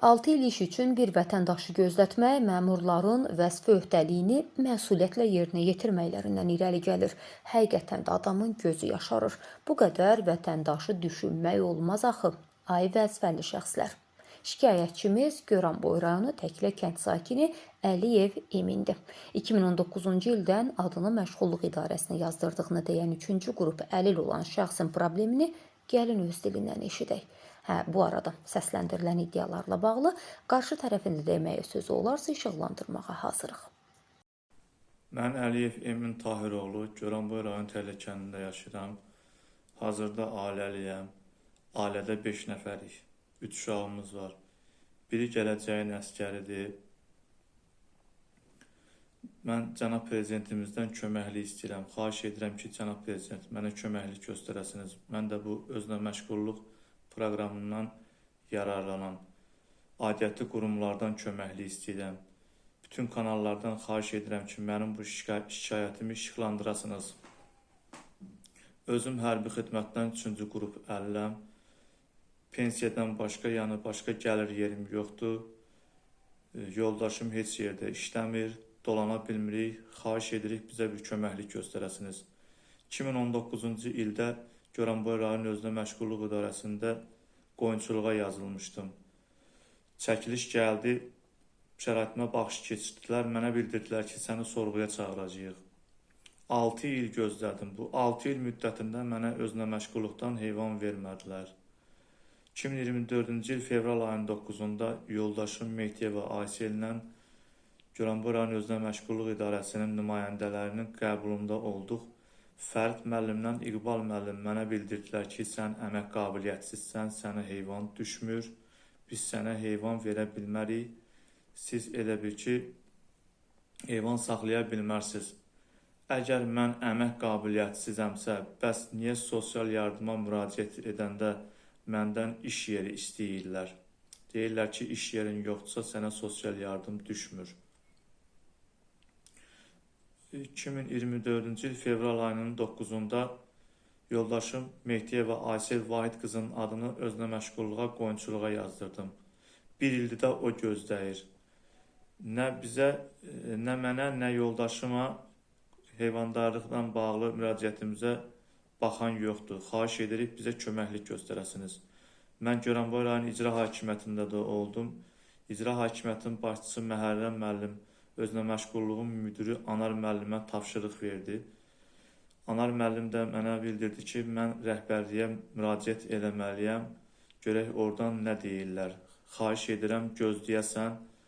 6 il iş üçün bir vətəndaşı gözlətmək məmurların vəzifə öhdəliyini məsuliyyətlə yerinə yetirməklərindən irəli gəlir. Həqiqətən də adamın gözü yaşarır. Bu qədər vətəndaşı düşünmək olmaz axı. Ay vəzifəli şəxslər. Şikayətçimiz Goranboy rayonu Təklə kənd sakini Əliyev Emindir. 2019-cu ildən adını məşğulluq idarəsinə yazdırdığını deyən 3-cü qrup əlil olan şəxsin problemini gəlin öz dilindən eşidək. Hə, bu arada səsləndirilən iddialarla bağlı qarşı tərəfin də deməyə sözü olarsa işıqlandırmağa hazırıq. Mən Əliyev Emin Tahiroğlu, Goranboy rayon Təklə kəndində yaşayıram. Hazırda ailəliyəm. Ailədə 5 nəfərik. 3 uşağımız var. Biri gələcəyin əsgəridir. Mən cənab prezidentimizdən köməklik istəyirəm. Xahiş edirəm ki, cənab prezident, mənə köməklik göstərəsiniz. Mən də bu özünə məşğulluq proqramından yararlanam. Aidiyyəti qurumlardan köməklik istəyirəm. Bütün kanallardan xahiş edirəm ki, mənim bu şikayətimi işıqlandırasınız. Özüm hərbi xidmətdən 3-cü qrup əliləm. Pensiyadan başqa, yəni başqa gəlir yerim yoxdur. Yoldaşım heç yerdə işləmir, dolana bilmirik. Xahiş edirik bizə bir köməklik göstərəsiniz. 2019-cu ildə Goranboy rayon özünə məşğulluq idarəsində qoyunçuluğa yazılmışdım. Çəkiliş gəldi, şəraitimə baxış keçirdilər. Mənə bildirdilər ki, səni sorğuya çağıracağıq. 6 il gözlədim. Bu 6 il müddətində mənə özünə məşğulluqdan heyvan vermədilər. 2024-cü il fevral ayının 9-da yoldaşım Mehdiyeva Aysellə Goranboy rayon özünə məşğulluq idarəsinin nümayəndələrinin qəbulunda olduq. Fərid müəllimlə İqbal müəllim mənə bildirdilər ki, sən əmək qabiliyyətsizsən, sənə heyvan düşmür, biz sənə heyvan verə bilmərik. Siz elə bil ki, heyvan saxlaya bilmərsiniz. Əgər mən əmək qabiliyyətsizəmsə, bəs niyə sosial yardıma müraciət edəndə məndən iş yeri istəyirlər? Deyirlər ki, iş yerin yoxdursa sənə sosial yardım düşmür. 2024-cü il fevral ayının 9-da yoldaşım Mehdiyeva Aysel Vahid qızının adını özünə məşğulluğa, qoyunçuluğa yazdırdım. Bir ildir də o gözləyir. Nə bizə, nə mənə, nə yoldaşıma heyvandarlıqla bağlı müraciətimizə baxan yoxdur. Xahiş edirik bizə köməklik göstərəsiniz. Mən Goranboy rayon icra hakimiyyətində də oldum. İcra hakimiyyətinin başçısı Məhərrəm müəllim özünə məşğulluğun müdiri Anar müəllimə tapşırıq verdi. Anar müəllim də mənə bildirdi ki, mən rəhbərliyə müraciət eləməliyəm. Görək oradan nə deyirlər. Xahiş edirəm gözləyəsən.